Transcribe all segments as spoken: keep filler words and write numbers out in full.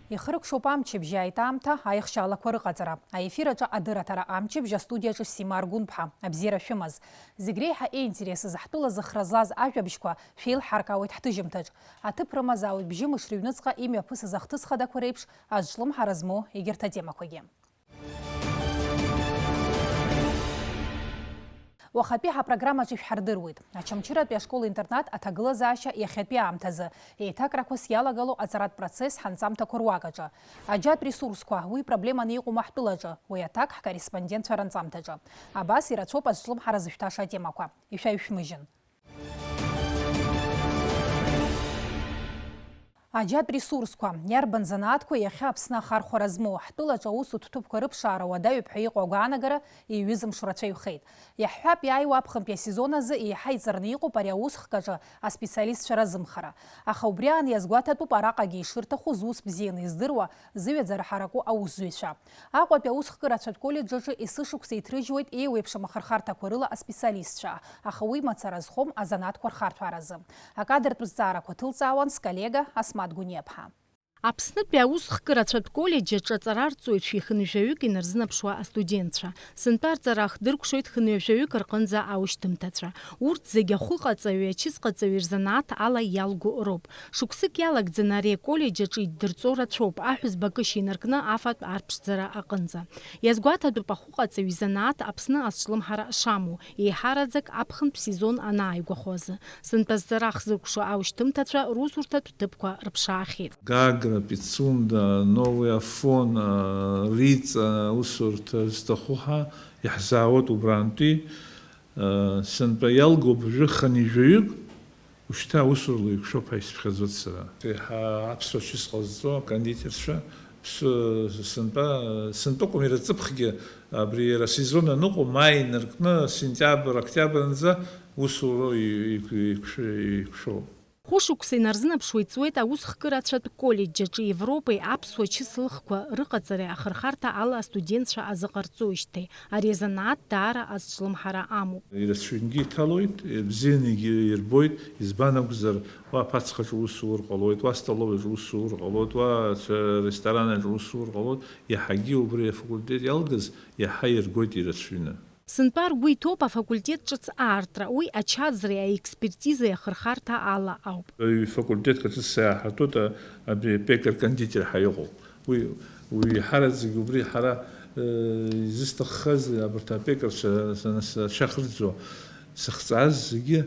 Ихыркәшоуп амчыбжьы, аит аамҭа, аихшьаалақәа рыҟаҵара. Аефир аҿы адырраҭара амчыбжь, астудиаҿы Сима Аргәынԥҳа. Абзиара шәымаз. Зегь реиҳа еинтерес зыҳтәылаз, зыхра злаз ажәабжьқәа шәеилҳаркаауеит ҳҭыжьымҭаҿ. Аҭыԥ рымазаауеит бжьымш рыҩныҵҟа имҩаԥысыз ахҭыс хадақәа реиԥш азҿлымҳара змоу егьырҭ атемақәагьы. Уахатәи ҳапрограммаҿы ишәҳардыруеит. Очамчыратәи ашкол-интернат аҭагылазаашьа иахьатәи аамҭазы, еиҭакрақәас иалагало аҵаратә процесс ҳанҵамҭақәа руак аҿы. Аџьатә ресурсқәа, уи проблеманы иҟоума ҳтәылаҿы, уи аҭак ҳкорреспондентцәа ранҵамҭаҿы. Абас ирацәоуп азҿлымҳара зышәҭаша атемақәа. Ишәаҩшәмыжьын. Аџьатә ресурсқәа, иарбан занааҭқәа иахьа Аԥсны ахархәара змоу, ҳтәылаҿы аусутә ҭыԥқәа рыԥшаара уадаҩуп ҳәа иҟоу агәаанагара иҩызамш рацәаҩхеит. Иаҳҳәап, иааиуа аԥхынтәи асезон азы еиҳа иҵарны иҟоуп ари аусхк аҿы аспециалистцәа разымхара. Аха убри аан иазгәаҭатәуп араҟагьы ишырҭаху зус бзианы издыруа, зыҩаӡара ҳараку аусзуҩцәа. Аҟәатәи аусхкы рацәатә коллеџь аҿы есышықәса иҭрыжьуеит еиуеиԥшым ахырхарҭақәа рыла аспециалистцәа, аха уи мацара зхом азанааҭқәа рхарҭәааразы. Акадртә зҵаарақәа ҭылҵаауан сколлега Асмаҭ Гәыниаԥҳа. Аԥснытәи аусхкы рацәатә коллеџь аҿы аҵара арҵоит шәи хынҩажәаҩык инарзынаԥшуа астудентцәа. Сынтәа рҵара ахдыркәшоит хынҩажәаҩык рҟынӡа аушьҭымҭацәа. Урҭ зегьы ахәыҟаҵаҩи ачысҟаҵаҩи рзанааҭ ала иалго роуп. Шықәсык иалагӡаны ари аколлеџь аҿы иддырҵо рацәоуп, аҳәызба акышьа инаркны афатә арԥшӡара аҟынӡа. Иазгәаҭатәуп ахәыҟаҵаҩ изанааҭ Аԥсны азҿлымҳара шамоу, еиҳараӡак аԥхынтә сезон анааигәахо азы. Сынтәа зҵара ахзыркәшо аушьҭымҭацәа русурҭатә ҭыԥқәа рыԥшаахьеит. Гагра, Пицунда, Новый Афон, Риҵа аусурҭа зҭаху ҳәа иаҳзаауеит убрантәи. Сынтәа иалгоуп уажәы хынҩажәаҩык. Ушьҭа аусура еиқәшәоуп ҳәа исыԥхьаӡоит сара. Еиҳа аԥсуа чыс ҟазҵо акондитерцәа, ԥсы-, сынтәа, сынтәа акәым, иара ҵыԥхгьы абри иара асезон аныҟоу, маи инаркны, сентиабр, октиабр анӡа усура еи-, еиқә-, еиқәшәо-, еиқәшәоуп. Хәышықәса инарзынаԥшуа иҵуеит аусхкы рацәатә коллеџь аҿы Европеи аԥсуа чыс лыхқәа рыҟаҵареи ахырхарҭа ала астудентцәа азыҟарҵоижьҭеи. Ари азанааҭ даара азҿлымҳара амоуп. Ирацәаҩнгьы иҭалоит, бзиангьы ирбоит, избан акәзар, уа аԥацхаҿы ус зур ҟалоит, уа астоловаиаҿы ус зур ҟалоит, уа ц-, ресторанаҿ ус зур ҟалоит, иаҳагьы убри афакультет иалгаз иаҳа иргоит ирацәаҩны. Сынтәа ргәы иҭоуп афакультет ҿыц аартра, уи ачаӡреи аекспертизеи ахырхарҭа ала ауп. Ҩ-факультетқәа ҿыц иааҳартуеит, а-, абри пекарь-кондитер ҳәа иҟоуп. Уи, уи еиҳараӡак убри ҳара, э, изысҭаххаз, абарҭ апекарцәа са-, са-, сшьа хырҵәо сахьҵааз зегьы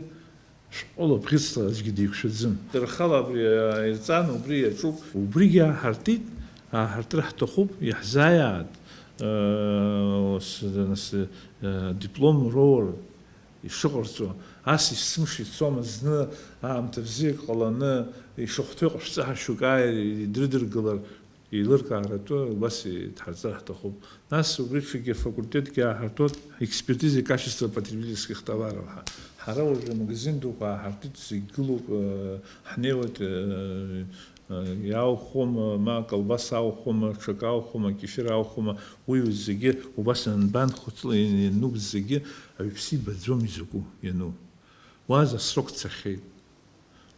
шәҟәыла бӷьыцла аӡәгьы деиқәшәаӡым. Рхала абри, а, ирҵан, убри иаҿуп. Убригьы ааҳартит, ааҳартыр ҳҭахуп, иаҳзааиаат, э, с-, с-, э, диплом роур ишыҟарҵо. Ас есымша ицома, зны аамҭа бзиак ҟаланы, ишахәҭоу иҟашәҵа ҳәа шьоук ааир идрыдыркылар, еилыркааратәы убас идҳарҵар ҳҭахуп. Нас убри ҽынгьы афакультетгьы ааҳартуеит, экспертиза качества потребительских товаров ҳәа. Ҳара уажәы амагазин дуқәа ааҳартит, зегь гылоуп, э, ҳнеиуеит, э, э, иааухәома, ма колбаса ааухәома, ҽак ааухәома, кефир ааухәома, уи зегьы убас анбан хәыцла иануп зегьы, аҩԥс ибаӡом изакәу иану. Уа за срок цахьеит.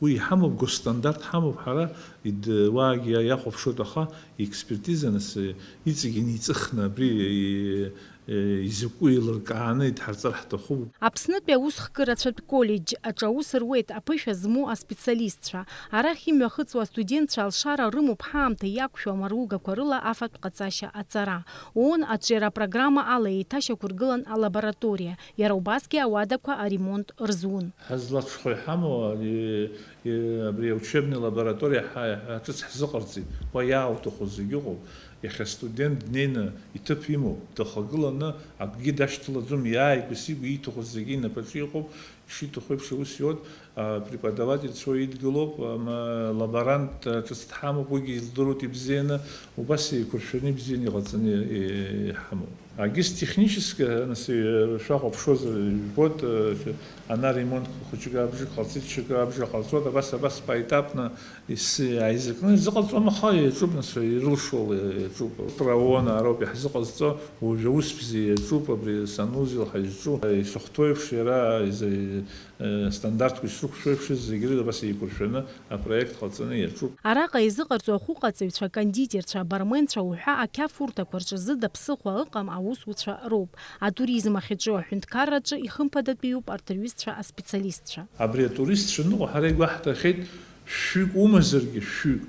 Уи иҳамоуп, госстандарт ҳамоуп ҳара, ид-, уаагьы иа-, иахәаԥшуеит, аха иекспертиза нас, э, иҵегь инеиҵыхны абри, э, э, изакәу еилыркааны идҳарҵар ҳҭахуп. Аԥснытәи аусхкы рацәатә коллеџь аҿы аус руеит аԥышәа змоу аспециалистцәа. Арахь имҩахыҵуа астудентцәа алшара рымоуп ҳаамҭа иақәшәо амаругақәа рыла афатә ҟаҵашьа аҵара. ООН аҿиара апрограмма ала еиҭашьақәыргылан алабораториа, иара убасгьы ауадақәа аремонт рзун. Ҳазлацәхо иҳамоу ари, и-, абри аучебный лабораториа ҳа-, ҳа-, ҿыц ҳзыҟарҵеит. Уа иаауҭаху зегьы ыҟоуп. Иахьа астудент днеины иҭыԥ имоуп, дахагыланы акгьы дашьҭылаӡом, иааигәа-сигәа ииҭаху зегьы инапаҿы иҟоуп, ишиҭаху еиԥш аус иуеит, апреподавательцәа уа идгылоуп, ам, лаборант ҿыц дҳамоуп, уигьы илдыруеит ибзианы, убас еиқәыршәаны ибзианы иҟаҵаны и-, иҳамоуп. Агьыс технически, нас, э, шәахәаԥшуазар, ижәбоит, э, ана ремонт хәыҷык абжак ҟалҵеит, ҽакы абжа ҟалҵоит, абас, абас поетапно ис-, ааизакны изыҟалҵом, аха иаҿуп, нас, ирылшо ала иаҿуп. Ԥраона ароуп иаҳзыҟазҵо, уажәы аус бзиа иаҿуп, абри санузел ҳазҿу, ишахәҭоу еиԥш, иара изы-, э, стандартқәа ишрықәшәо еиԥш, зегьы рыла абас еиқәыршәаны апроект ҟалҵаны иаҿуп. Араҟа изыҟарҵо ахәыҟаҵаҩцәа, акондитерцәа, абарменцәа уҳәа ақьафурҭақәа рҿы зыда ԥсыхәа ыҟам аусуцәа роуп. Атуризм ахь иҿу аҳәынҭқарраҿы ихымԥадатәиуп арҭ рҩызцәа аспециалистцәа. Абри атуристцәа ныҟәо ҳара игәаҳҭахьеит, шәҩык умазаргьы, шәҩык,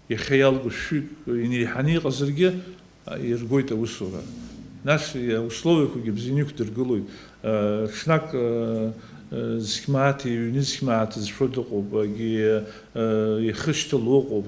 иахьа иалго шәҩык инеиҳаны иҟазаргьы, иргоит аусура. Нас условиақәагьы бзианы иқәдыргылоит. Ҽнак, зқьмааҭ, иҩны зқьмааҭ зшәо дыҟоуп, агьи, ихышьҭалоу ыҟоуп,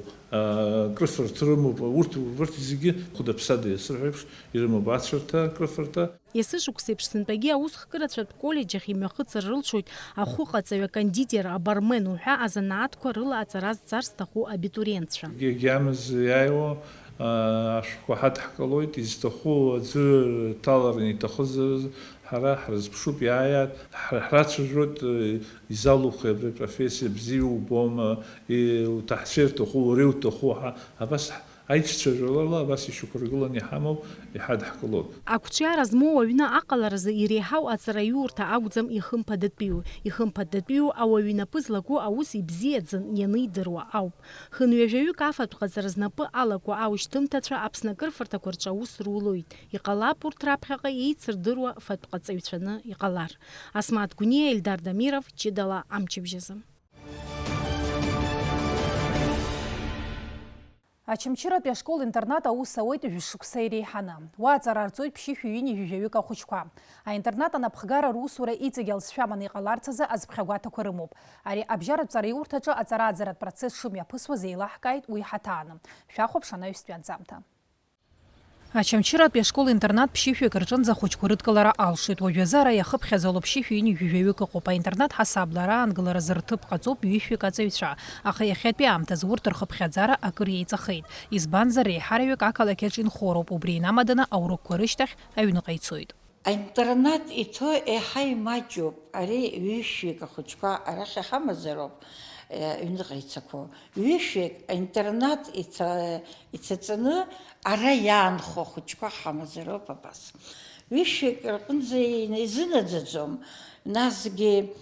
крыфарҭа рымоуп, урҭ, урҭ зегьы хәда-ԥсада иасырҳәеиԥш ирымоуп, ацәарҭа, крыфарҭа. Есышықәсеиԥш сынтәагьы аусхкырацәатә коллеџь ахь имҩахыҵыр рылшоит ахәыҟаҵаҩ, акондитер, абармен уҳәа азанааҭқәа рыла аҵара зҵар зҭаху абитуриентцәа. Егьамаз иааиуа, аа, ашәҟәқәа ҳадҳкылоит, изҭаху аӡәы дҭалараны иҭахызар, ҳара ҳрызԥшуп, иааиааит, ҳра-, ҳрацәажәоит, изалухи абри апрофессиа, бзиа убома, и-, уҭаҳцәа ирҭаху, уара иуҭаху, ҳа-, абас ҳ-, Аицәажәарала абас ишьақәыргыланы иҳамоуп, иҳадҳкылоит. Ақәҿиара змоу аҩны аҟаларазы иреиҳау аҵараиурҭа акәӡам ихымԥадатәиу. Ихымԥадатәиу ауаҩы инапы злаку аус ибзиаӡаны ианидыруа ауп. Хынҩажәаҩык афатә ҟаҵара знапы алаку аушьҭымҭацәа Аԥсны акрыфарҭақәа рҿы аус рулоит. Иҟалап урҭ раԥхьаҟа еицырдыруа фатә ҟаҵаҩцәаны иҟалар. Асмаҭ Гәниа, Ельдар Дамиров, ҷыдала амчыбжьазы. Очамчыратәи ашкол-интернат аус ауеит жәшықәса иреиҳаны. Уа аҵара арҵоит ԥшьышәи ҩынҩажәи жәаҩык ахәыҷқәа. Аинтернат анапхгара русура иҵегь алҵшәа аманы иҟаларц азы азԥхьагәаҭақәа рымоуп. Ари абжьаратә ҵараиурҭаҿы аҵара-ааӡаратә процесс шымҩаԥысуаз еилаҳкааит уи ҳаҭааны. Шәахәаԥш анаҩстәи анҵамҭа. Очамчыратәи ашкол-интернат ԥшьышәҩык рҿынӡа ахәыҷқәа рыдкылара алшоит. Уажәазы ара иахыԥхьаӡало ԥшьышәи ҩынҩажәи жәаҩык ыҟоуп. Аинтернат ҳасабла раангыларазы рҭыԥ ҟаҵоуп ҩышәҩык аҵаҩцәа. Аха иахьатәи аамҭазы урҭ рхыԥхьаӡара акыр еиҵахеит. Избанзар, реиҳараҩык ақалақь аҿы инхо роуп, убри инамаданы аурокқәа рышьҭахь аҩныҟа ицоит. Аинтернат иҭо еиҳа имаҷуп. Ари ҩышәҩык ахәыҷқәа арахь иҳамазароуп, э, аҩныҟа ицақәоу. Ҩышәҩык аинтернат иҭа-, иҭаҵаны ара иаанхо ахәыҷқәа ҳамазароуп абас. Ҩышәҩык рҟынӡа ина-, изынаӡаӡом. Насгьы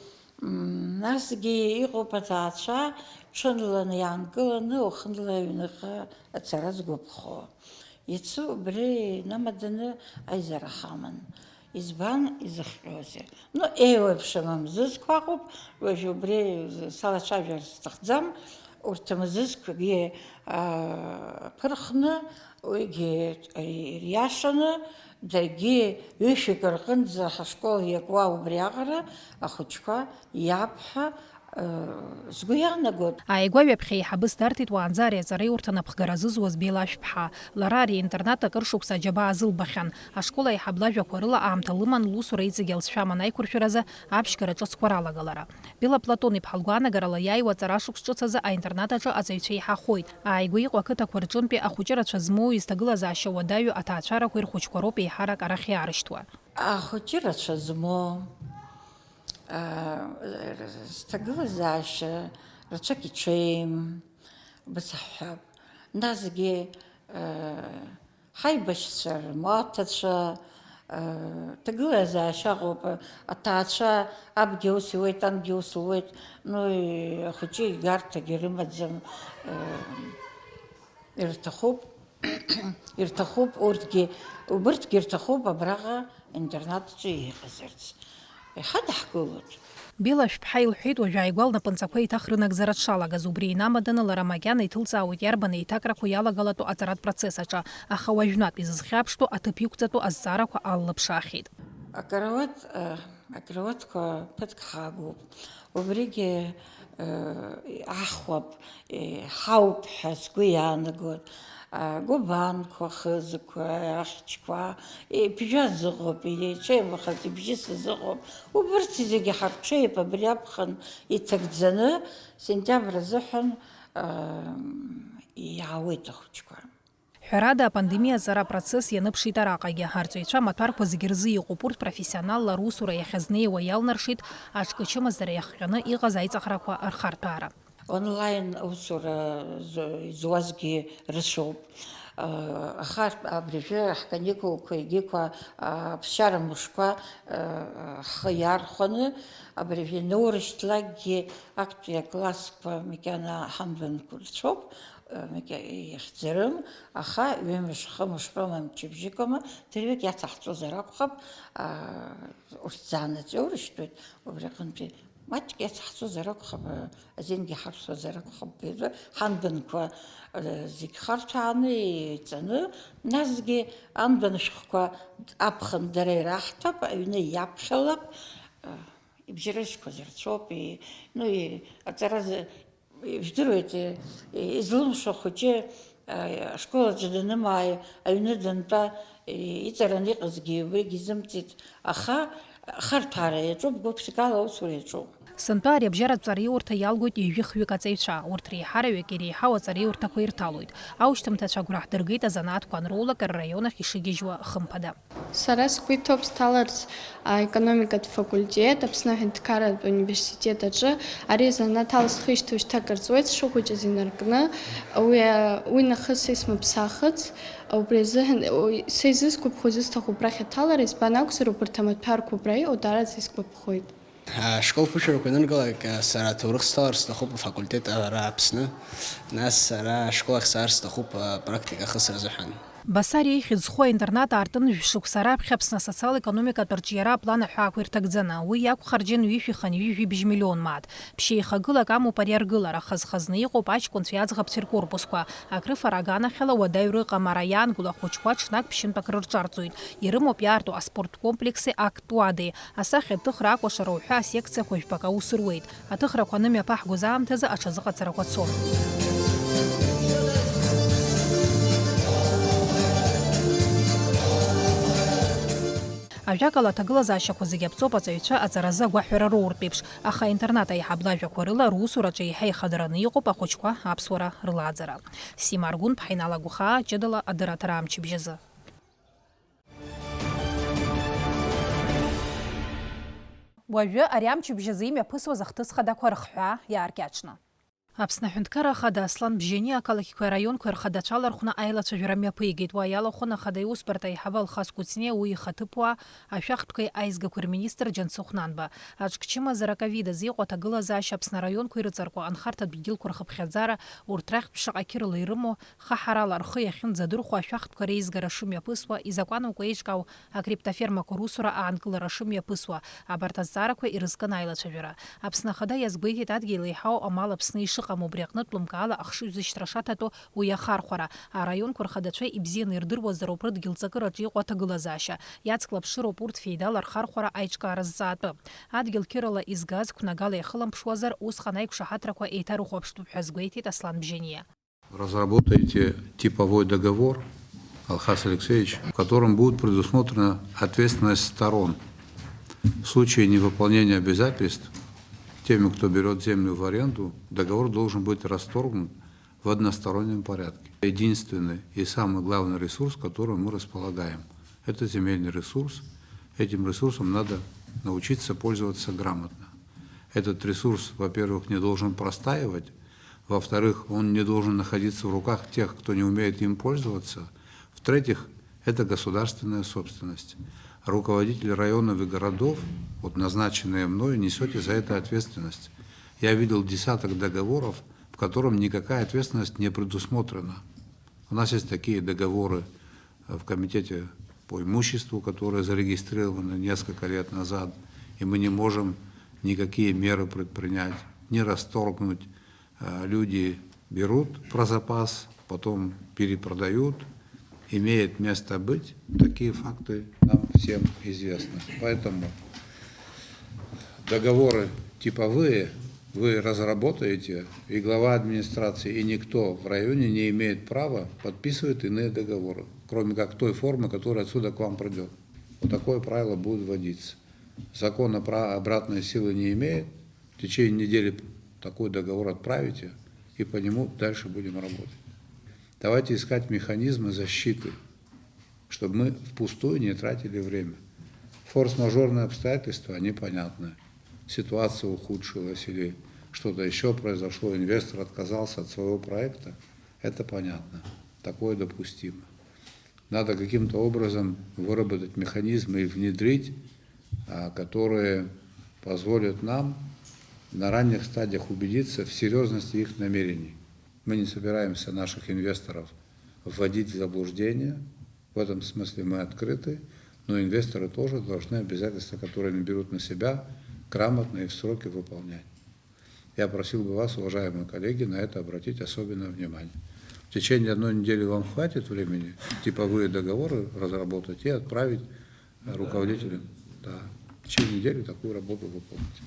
Мм, насгьы иҟоуп аҭаацәа, ҽынланы иаанкыланы, уахынла аҩныҟа ацара згәаԥхо. Иацы убри инамаданы аизара ҳаман. Избан изыхҟьозеи? Ну, еиуеиԥшым амзызқәа ыҟоуп, уажә убри салацәажәар сҭахӡам, урҭ амзызқәагьы, аа, ԥырхны, уигьы ириашаны, даргьы ҩышәҩык рҟынӡа ҳашкол иакуа убриаҟара ахәыҷқәа иаап ҳәа, э, сгәы иаанагоит. Ааигәа ҩаԥхьа еиҳабыс дарҭеит уаанӡа ари аҵараиурҭа напхгара зызуаз Бела Ашәԥҳа. Лара ари аинтернат акыр шықәса аџьабаа азылбахьан. Ашкол аиҳабла ажәақәа рыла аамҭа лыман лусура иҵегь алҵшәа аман аиқәыршәаразы аԥшьгара ҿыцқәа ралагалара. Бела Платон-иԥҳа лгәаанагарала, иааиуа аҵара шықәс ҿыц азы аинтернат аҿы аҵаҩцәа еиҳахоит. Ааигәа иҟоу ақыҭақәа рҿынтәи ахәыҷы рацәа змоу, изҭагылазаашьа уадаҩу аҭаацәарақәеи рхәыҷқәа роуп еиҳарак арахь иаарышьҭуа. Ахәыҷы рацәа змоу, а, зҭагылазаашьа рацәак иҽеим, бацаҳҳәап. Насгьы, а, Ҳаибашьцәа рмаҭацәа, э, ҭагылазаашьа ыҟоуп, аҭаацәа абгьы ус иуеит, ангьы ус луеит, ну, и-, ахәыҷы игарҭагьы рымаӡам, э, ирҭахуп, ирҭахуп урҭгьы, убырҭгьы рҭахуп абраҟа интернатҿы иҟазарц. Иҳадаҳкылоит. Бела Шәԥҳа илҳәеит, уажә ааигәа лнапынҵақәа еиҭах рынагӡара дшалагаз, убри инамаданы лара макьана иҭылҵаауеит иарбан еиҭакрақәа иалагалатәу аҵаратә процесс аҿы, аха уажәнатә изызхьаԥштәу аҭыԥ иқәҵатәу азҵаарақәа аллыԥшаахьеит. Акаруаҭ, э, акаруаҭқәа ԥыҭк ҳагуп. Убригьы, э, аҳуап, э, ҳауп ҳәа сгәы иаанагоит. Агәабанқәа, ахызқәа, ахьчқәа, ибжьа зыҟоуп, иҽеимахаз ибжьыс зыҟоуп. Убырҭ зегьы ҳарҽеип абри аԥхын иҭагӡаны, сентиабр азыҳәан, аа, иаауеит ахәыҷқәа. Ҳәарада, апандемиа аҵара апроцесс ианыԥшит араҟагьы. Арҵаҩцәа амаҭәарқәа зегьы рзы иҟоуп, урҭ профессионалла русура иахьазнеиуа иалнаршеит аҽкы чымазара иахҟьаны иҟаз аиҵахарақәа рхарҭәаара. Онлайн аусура зу-, изуазгьы рацәоуп. Аха абри ажәы ҳканикулқәа егьиқәа, аԥсшьара мышқәа ҳхы иархәаны, абри ажәы ианоурышьҭлакгьы актәи аклассқәа макьана ҳанбанқәа рцәоуп, макьа-, ихьӡарым, аха ҩымш, хымш роума, мчыбжьыкоума, дырҩегь иацаҳҵозар акәхап, урҭ заанаҵ иоурышьҭуеит, убри аҟынтәи маҷк иацаҳҵозар акәхап, азингьы ҳарҭозар акәхап, ҳанбанқәа зегь харҭәааны, еиҵаны, насгьы анбан шәҟәқәа аԥхын дара ираҳҭап, аҩны иаԥхьалап, ибжьарышьқәа зырцәоуп, и-, ну, и-, аҵара з-, ижәдыруеит, и-, излымшо ахәыҷы, а, ашкол аҿы данымааи, аҩны дантәа, и-, иҵараны иҟазгьы убригь изымҵит, аха ахарҭәаара иаҿуп, гәык-ԥсыкала аусура иаҿуп. Сынтәа ари абжьаратә ҵараиурҭа иалгоит ҩажәи хҩык аҵаҩцәа, урҭ реиҳараҩык иреиҳау аҵараиурҭақәа ирҭалоит. Аушьҭымҭацәа агәра ҳдыргеит азанааҭқәа анроулак рраион ахь ишыгьежьуа хымԥада. Сара сгәы иҭоуп сҭаларц аекономикатә факультет Аԥсны аҳәынҭқарратә университет аҿы. Ари азанааҭ ала схы ишьҭоу шьҭак рҵуеит, сшыхәыҷыз инаркны. Уи, уи нахыс исмыԥсахыц. Убри азыҳәан, уи, са изысгәаԥхо, изысҭаху убрахь аҭалара, избан акәзар, убарҭ амаҭәарқәа убра иҟоу даараӡа исгәаԥхоит. Ашкол ԥышәарақәа аныргалак, сара аҭоурых сҭалар сҭахуп афакультет ара Аԥсны, нас сара ашкол ахь саар сҭахуп апрактика ахысра азыҳәан. Басариа ихьӡ зху аинтернат аартын жәшықәса раԥхьа Аԥсны асоциал-економикатә арҿиара аплан аҳәаақәа ирҭагӡаны. Уи иақәхарџьын ҩышәи хынҩажәи жәибжь миллион мааҭ. Ԥшьеихагылак амоуп ари аргылара, хаз-хазны иҟоуп аҷкәынцәеи аӡӷабцәеи ркорпусқәа. Акрыфара аганахьала уадаҩрыҟам, ара иаангыло ахәыҷқәа ҽнак ԥшьынтәак рырҿарҵоит. Ирымоуп иаарту аспорттә комплекси актәи уадеи. Асахьаҭыхра акәашара уҳәа асекциақәа жәпак аус руеит. Аҭыхрақәа анымҩаԥаҳгоз аамҭазы аҽазыҟаҵарақәа цон. Ажәакала, аҭагылазаашьақәа зегьы аԥҵоуп аҵаҩцәа аҵаразы агәаҳәара роуртә еиԥш, аха аинтернат аиҳабла ажәақәа рыла русураҿы еиҳа ихадараны иҟоуп ахәыҷқәа аԥсуара рылааӡара. Сима Аргәынԥҳа, Инал Агәхаа, ҷыдала адырраҭара амчыбжь азы. Уажәы ари амчыбжь азы имҩаԥысуаз ахҭыс хадақәа рыхҳәаа иааркьаҿны. Аԥсны Аҳәынҭқарра Ахада Аслан Бжьаниа ақалақьқәеи араионқәеи рхадацәа алархәны аилацәажәара мҩаԥигеит. Уа иалахәын ахада иусбарҭа аиҳабы Алхас Кәыҵниа, уи ихаҭыԥуаа, ашәахтәқәеи аизгақәеи рминистр Џьансыхә Нанба. Аҽкчымазара ковид азы иҟоу аҭагылазаашьа Аԥсны араионқәа ирыҵаркуа анхарҭатә дгьылқәа рхыԥхьаӡара, урҭ рахьтә ԥшьаҟа қьырала ирымоу, хаҳарала рхы иахьынӡадырхәо ашәахтәқәа реизгара шымҩаԥысуа, изакәанымкәа еиҿкаау акриптофермақәа русура аанкылара шымҩаԥысуа, абарҭ азҵаарақәа ирызкын аилацәажәара. Аԥсны Ахада иазгәеиҭеит адгьыл еиҳау амал Аԥсны ишыҟам, убри аҟнытә лымкаала ахшыҩзышьҭра шаҭатәу уи ахархәара. Араионқәа рхадацәа ибзианы ирдыруазароуп рыдгьыл ҵакыраҿы иҟоу аҭагылазаашьа. Иацклаԥшыроуп урҭ феидала рхархәара аиҿкаара зҵаатәы. Адгьыл қьырала изгаз, қәнагала иахыламԥшуазар, усҟан аиқәшаҳаҭрақәа еиҭарыхәаԥштәуп ҳәа азгәеиҭеит Аслан Бжьаниа. Разработайте типовой договор, Алхас Алексеевич, в котором будет предусмотрена ответственность сторон. В случае невыполнения обязательств теми, кто берёт землю в аренду, договор должен быть расторгнут в одностороннем порядке. Единственный и самый главный ресурс, которым мы располагаем, это земельный ресурс. Этим ресурсом надо научиться пользоваться грамотно. Этот ресурс, во-первых, не должен простаивать, во-вторых, он не должен находиться в руках тех, кто не умеет им пользоваться. В-третьих, это государственная собственность. Руководители районов и городов, вот назначенные мной, несёте за это ответственность. Я видел десяток договоров, в котором никакая ответственность не предусмотрена. У нас есть такие договоры, э, в комитете по имуществу, которые зарегистрированы несколько лет назад, и мы не можем никакие меры предпринять, ни расторгнуть. Э, люди берут про запас, потом перепродают. Имеет место быть, такие факты нам всем известны. Поэтому договоры типовые вы разработаете, и глава администрации, и никто в районе не имеет права подписывать иные договоры, кроме как той формы, которая отсюда к вам придёт. Вот такое правило будет вводиться. Закон о пра-, обратной силы не имеет. В течение недели такой договор отправите, и по нему дальше будем работать. Давайте искать механизмы защиты, чтобы мы впустую не тратили время. Форс-мажорные обстоятельства, они понятны. Ситуация ухудшилась или что-то еще произошло, инвестор отказался от своего проекта, это понятно. Такое допустимо. Надо каким-то образом выработать механизмы и внедрить, а, которые позволят нам на ранних стадиях убедиться в серьезности их намерений. Мы не собираемся наших инвесторов вводить в заблуждение. В этом смысле мы открыты, но инвесторы тоже должны обязательства, которые они берут на себя, грамотно и в сроки выполнять. Я просил бы вас, уважаемые коллеги, на это обратить особенное внимание. В течение одной недели вам хватит времени типовые договоры разработать и отправить руководителю. Да. В течение недели такую работу выполнить.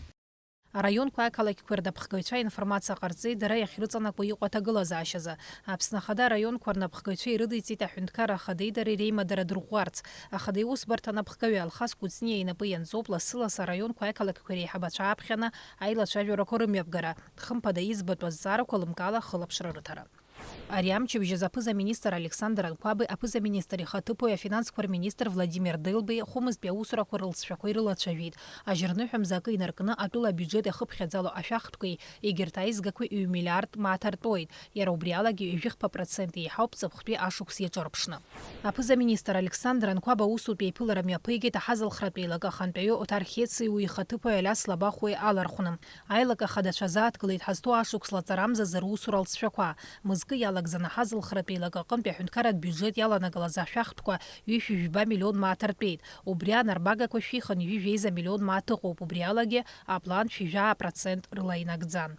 Араионқәеи ақалақьқәеи рнапхгаҩцәа информациа ҟарҵеит дара иахьрыҵанакуа иҟоу аҭагылазаашьазы. Аԥсны Ахада араионқәа рнапхгаҩцәа ирыдиҵеит аҳәынҭқарра Ахадеи дареи реимадара дырӷәӷәарц. Ахада иусбарҭа анапхгаҩы Алхас Кәыҵниа инапы ианҵоуп лассы-лассы араионқәеи ақалақьқәеи реиҳабацәа ааԥхьаны аилацәажәарақәа рымҩаԥгара, хымԥада, иӡбатәу азҵаарақәа лымкаала ахылаԥшра рыҭара. Ари амчыбжь азы аԥыза-министр Александр Анқәаби, аԥыза-министр ихаҭыԥуаҩ, афинансқәа рминистр Владимир Делбеи хәымызтәи аусурақәа рылҵшәақәа ирылацәажәеит. Ажьырныҳәа мза акы инаркны атәыла абиуџьет иахыԥхьаӡало ашәахтәқәеи егьырҭ аизгақәеи ҩ-миллиард мааҭ артуеит. Иара убри алагьы ҩажәи хԥа процент еиҳауп ҵыԥхтәи ашықәс иаҿырԥшны. Аԥыза-министр Александр Анқәаба аусутә еиԥылара мҩаԥигеит аҳазалхратә еилакы ахантәаҩы Оҭар Хьециу ихаҭыԥуаҩ Алиас Лабахәуеи алархәны. Аилак ахадацәа азааҭгылеит ҳазҭоу ашықәс лаҵарамзазы русура алҵшәақәа. Мызкы иалагӡаны аҳазалхратә еилакы аҟынтәи аҳәынҭқарратә биуџьет иаланагалаз ашәахтәқәа ҩышәи жәба миллион мааҭ артәеит. Убри анарбагақәа шәи хынҩажәи жәеиза миллион мааҭ ыҟоуп, убри алагьы аплан шәи жәаа процент рыла инагӡан.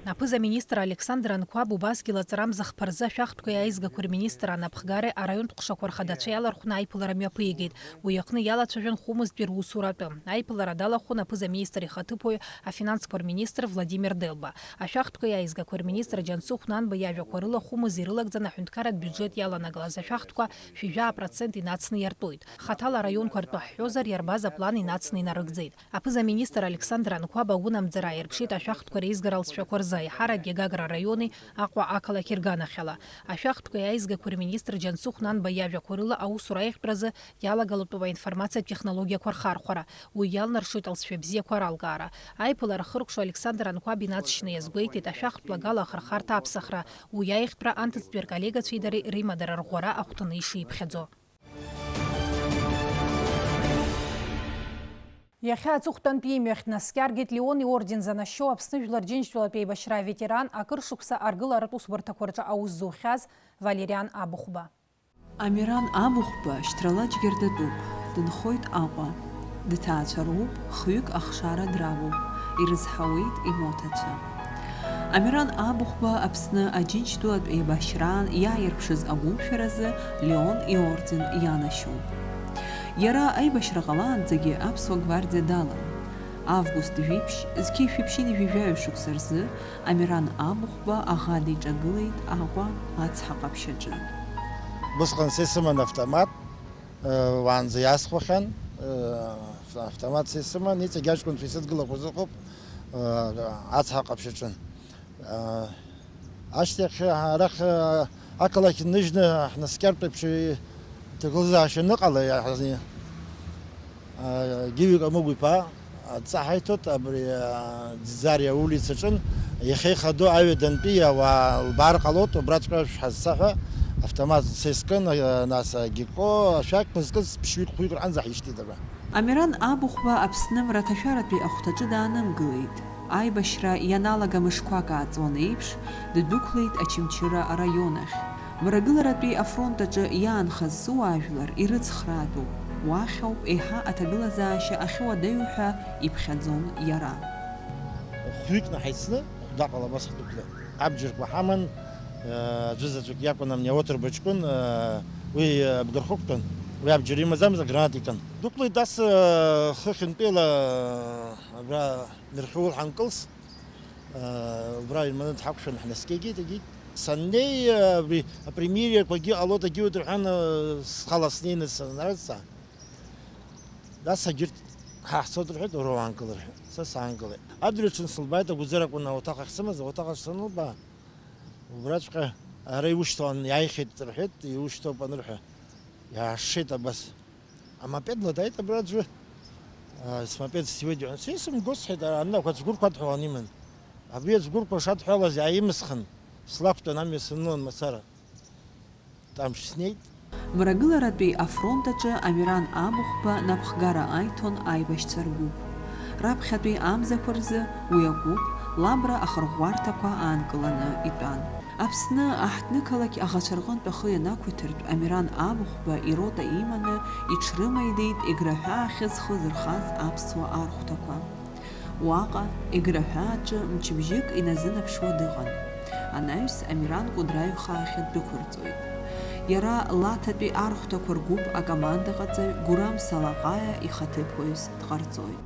Аԥыза-министр Александр Анқәаб убасгьы лаҵарамза хԥа рзы ашәахтәқәеи аизгақәеи рминистр анапхгареи араионтә ҟәшақәа рхадацәеи алархәны аиԥылара мҩаԥигеит. Уи аҟны иалацәажәон хәымызтәи русуратәы. Аиԥылара далахәын аԥыза-министр ихаҭыԥуаҩ, афинансқәа рминистр Владимир Делба. Ашәахтәқәеи аизгақәеи рминистр Џьансыхә Нанба иажәақәа рыла, хәымыз ирылагӡаны аҳәынҭқарратә биуџьет иаланагалаз ашәахтәқәа шәи жәаа процент инацны иартуеит. Хаҭала араионқәа ртәы ҳҳәозар, иарбаз аплан инацны инарыгӡеит. Аԥыза-министр Александр Анқәаба агәынамӡара ааирԥшит ашәахтәқәа реизгара алҵшәақәа рзы, аиҳаракгьы Гагра араиони Аҟәа ақалақь рганахьала. Ашәахтәқәеи аизгақәеи рминистр Џьансыхә Нанба иажәақәа рыла, аусура аиӷьтәразы иалагалатәуп аинформациатә технологиақәа рхархәара. Уи иалнаршоит алҵшәа бзиақәа ралкаара. Аиԥылара хыркәшо Александр Анқәаб инаҵшьны иазгәеиҭеит ашәахтә лагала ахырхарҭа аԥсахра, уи аиӷьтәра анҭыҵтәи рколлегацәеи дареи реимадара рӷәӷәара ахәҭаны ишиԥхьаӡо. Иахьа аҵыхәтәантәи имҩахь днаскьаргеит Леон иорден занашьоу Аԥсны Жәлар Џьынџьтәылатә еибашьра аветеран, акыр шықәса аргыларатә усбарҭақәа рҿы аус зухьаз Валериан Абыхәба. Амиран Абыхәба шьҭрала џьгьардатәуп, дынхоит Аҟәа. Дҭаацәароуп, хҩык ахшара дравоуп, ирызҳауеит имоҭацәа. Амиран Абыхәба Аԥсны Аџьынџьтәылатә еибашьраан иааирԥшыз агәымшәаразы Леон иорден ианашьоуп. Иара аибашьра ҟалаанӡагьы Аԥсуа гвардиа далан. Август жәиԥшь, зқьи шәиԥшьыни жәаҩа шықәса рзы Амиран Абыхәба аӷа диҿагылеит Аҟәа ацҳа ҟаԥшьаҿы. Усҟан са исыман автомат, э, уаанӡа иасхәахьан, э, автомат са исыман, иҵегь аҷкәынцәа исыдгылақәоз ыҟоуп, э, ацҳа ҟаԥшьаҿы. Э, ашьҭахь арахь, э, ақалақь ныжьны ҳнаскьартә еиԥш иҭагылазаашьа аныҟала, иаҳ-, Гиви Камыгә-иԥа адҵа ҳаиҭоит, абри, а, Ӡиӡариа аулицаҿын, иахьа ихадоу аҩадантәи ауаа лбаар ҟалоит, убраҵәҟьа шәҳазца ҳәа, автомат са искын, а, нас агико, ашәақь мызкыз ԥшьҩык-хәҩык рҟынӡа ҳишьҭит абра. Амиран Абыхәба Аԥсны мраҭашәаратәи ахәҭаҿы даанымгылеит. Аибашьра ианалага мышқәак ааҵуан еиԥш, ддәықәлеит Очамчыра араион ахь. Мрагыларатәи афронт аҿы иаанхаз сыуаажәлар ирыцхраатәуп. Уахь ауп еиҳа аҭагылазаашьа ахьуадаҩу ҳәа иԥхьаӡон иара. Хәҩыкны ҳаицны, хәдаҟала абас ҳдәықәлеит. Абџьарқәа ҳаман, э, аӡәы заҵәык иакәын амни ауаҭырба ҷкәын, э, уи, э, абгырхықәтәан, уи абџьар имаӡамызт, аграната икын. Дәықәлеит ас, э, хыхьынтәила, э, абра Мерхьуыл ҳанкылс. Убра иманы дҳақәшәан ҳнаскьагеит, егьит. Саннеи, абри апримириақәагьы ҟалоит, агьиуеит рҳәан, схала снеины санрыццаа. Нас егьырҭ ҳаҳцоит рҳәеит, уара уаангыл рҳәеит. Са саангылеит. Адырҩаҽны сылбааит, агәыӡара акәын ауаҭах ахь сымаз, ауаҭах ахь санылбаа, убраҵәҟьа Ара иушьҭалан иааихьеит рҳәеит, иушьҭоуп анырҳәа, иаашшеит абас. Амопедла дааит абра аӡәы. А, смопед сиуеит, иҳәан, сисымго сҳәеит, ара аныҳәақәа цгәырқәа адҳәалан иман. Абри ацгәырқәа шадҳәалаз иааимысхын, слақәтәан амҩа санылан мацара. Амш снеит. Мрагыларатәи афронт аҿы Амиран Абыхәба напхгара аиҭон аибашьцәа ргәыԥ. Раԥхьатәи амзақәа рзы уи агәыԥ Лабра ахырӷәӷәарҭақәа аанкыланы итәан. Аԥсны аҳҭнықалақь аӷацәа рҟынтә ахы ианақәиҭыртә, Амиран Абыхәба ирота иманы иҽрымаидеит Еграҳәа ахьы зхы зырхаз аԥсуа архәҭақәа. Уаҟа, Еграҳәа аҿы мчыбжьык иназынаԥшуа дыҟан. Анаҩс Амиран Кәыдры аҩхаахьы ддәықәырҵоит. Иара Лаҭатәи архәҭақәа ргәыԥ акомандаҟаҵаҩ Гурам Салаҟаиа ихаҭыԥуаҩс дҟарҵоит.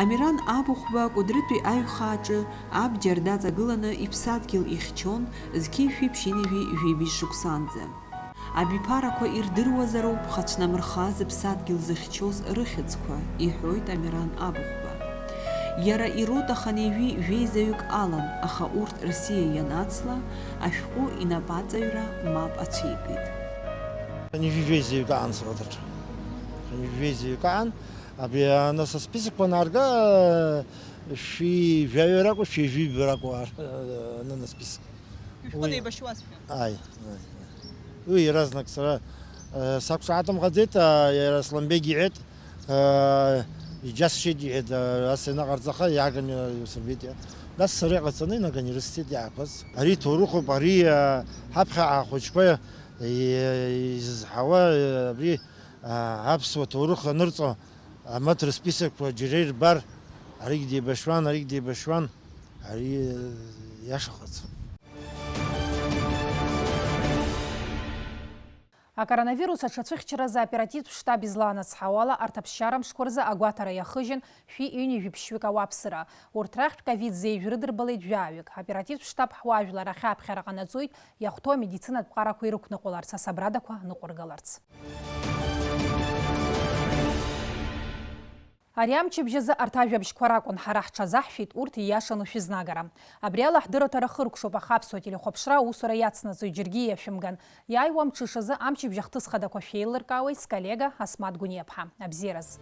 Амиран Абыхәба Кәыдрытәи аҩхааҿы абџьар даҵагыланы иԥсадгьыл ихьчон зқьи жәшәи ԥшьынҩажәи жәибжь шықәсанӡа. Абиԥарақәа ирдыруазароуп ԥхацәнамырха зыԥсадгьыл зыхьчоз рыхьӡқәа, иҳәоит Амиран Абыхәба. Иара ирота хынҩажәи жәеизаҩык алан, аха урҭ Россиа ианацла, ашәҟәы инапаҵаҩра мап ацәикит. Хынҩажәи жәеизаҩык аан срота аҿы. Хынҩажәи жәеизаҩык аан, абри анас асписокқәа анаарга, шәи жәаҩа ракәу, шәи жәибжь ракәу ар-, анын асписок. Шәҟәы Уи неибашьуазшәа. Ааи, ааи, ааи. Уи иаразнак сара, э, сақәшаҳаҭымхаӡеит, а, иара Асланбег иҳәеит, э, иџьасшьеит, иҳәеит, э, ас ианаҟарҵаха, иааганы иусырбеит, иа. Нас сара иҟаҵаны инаганы ирысҭеит иаақәаз. Ари ҭоурыхуп, ари, э, ҳаԥхьаҟа ахәыҷқәа, э, изызҳауа, э, абри, э, аԥсуа ҭоурых анырҵо, амаҭ рысписокқәа џьара ирбар, аригь деибашьуан, аригь деибашьуан. Ари иашахаӡам. Акоронавирус аҽацәыхьчаразы аоперативтә штаб излаанацҳауала, арҭ аԥсшьара мшқәа рзы агәаҭара иахыжьын шәи ҩынҩажәи ԥшьҩык ауааԥсыра. Урҭ рахьтә ковид зеижә рыдырбалеит жәаҩык. Аоперативтә штаб ҳуаажәлар ахь аԥхьара ҟанаҵоит, иахәҭоу амедицинатә ҟарақәа ирықәныҟәаларц, асабрадақәа ныҟәыргаларц. Ари амчыбжь азы арҭ ажәабжьқәа ракәын ҳара ҳҽазаҳшәеит, урҭ ииашаны шәызнагара. Абри ала ҳдырраҭара хыркәшоуп, аха Аԥсуа телехәаԥшра аусура иацнаҵоит, џьаргьы иашәымган. Иааиуа амҽыша азы амчыбжь ахҭыс хадақәа шәеилыркаауеит сколлега Асмаҭ Гәыниаԥҳа. Абзиараз!